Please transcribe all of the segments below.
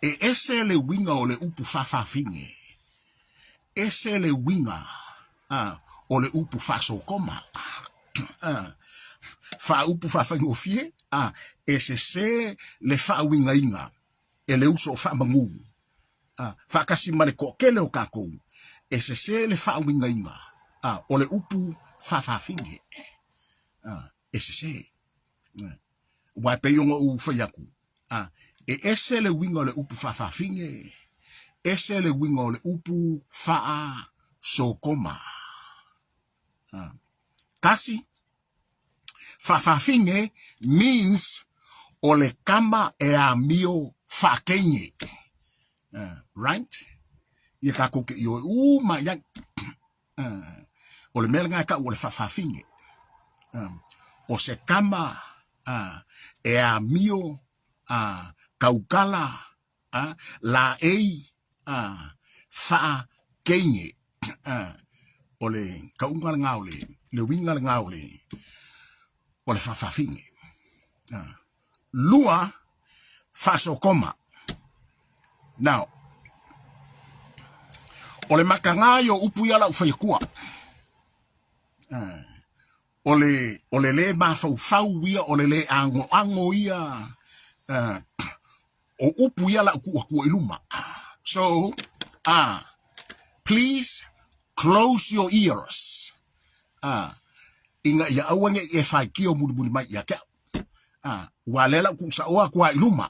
E ese le uiga o le upu faafafine, ese le uiga a, o le upu faasokoma. A, faaupu faafaigofie, a, e sesē le faauigaina e le uso o faamagū, a, faatasi ma le toatele o tatou, e sesē le faauigaina, a, o le upu faafafine, a, e sesē. Aua e pei ona ou fai atu, a, e ese le uiga o le upu faafafine, ese le uiga o le upu faasokoma. A, tasi, faafafine means o le kama e amio faakeine. Right? Ia tatou te ioe uma i ai. O le mea lena e tau o le faafafine. O se kama e amio tautala laei faakeine. O le tauga lena o le uiga lena o le faafafine. Lua, faasokoma. Now, o le makaga ia o upu ia lau faiatua. O le, o le lē mafaufau ia, o le lē agoago ia, o upu ia lau tuu atua i luma. So, please close your ears. Ina ia aua ne i e faitio mulimuli mai ia te au. Ua lea lau tuu saoa atu i luma.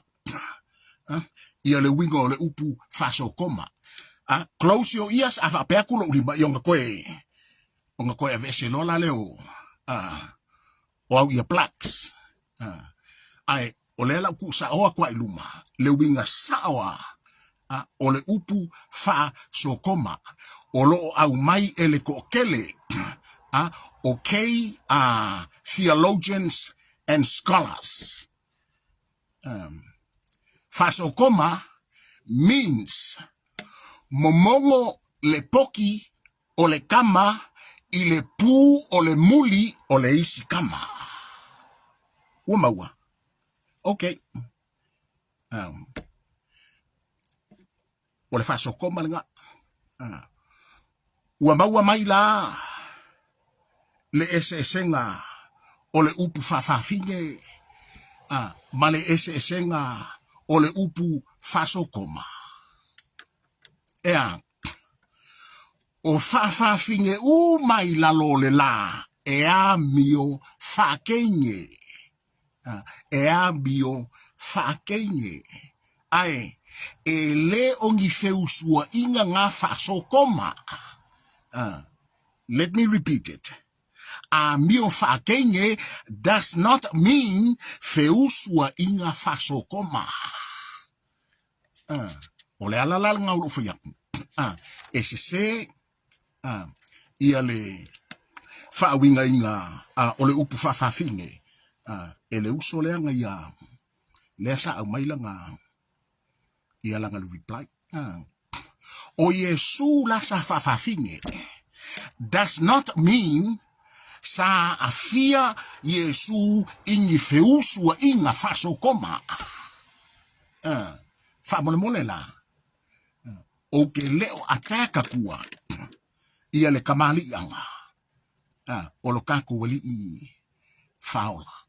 Ia le uiga o le upu faasokoma. Close your ears, a faapea atu lou lima, ia ona toe, ona toe aveese loa la lea o, o au earplugs. Ae o lea lau tuu saoa atu i luma, le uiga sao lava o le upu faasokoma. O lo o aumai e le toatele o kei theologians and scholars. Faasokoma means momogo le poki o le kama i le pū o le muli o le isi kama. Ua maua? Okay. O le faasokoma lena. Ua maua mai la le eseesega o le upu faafafine ma le eseesega o le upu faasokoma. Ea, o faafafine uma i lalo o le la e amio faakeine. E amio faakeine. Ae e le o ni feusuaiga ngā faasokoma. Let me repeat it. Amio faakeine does not mean feusuaiga faasokoma. O le ala la lena o lou fai atu, e sesē ia le faauigaina o le upu faafafine e le uso lea na ia, lea sa aumai lana, ia lana reply. O Iesu la sa faafafine does not mean sa aafia Iesu i ni feusuaiga faasokoma. Faamolemole la, ou te le o attack atua ia le kamaliiaga o lo tatou Alii Faaola.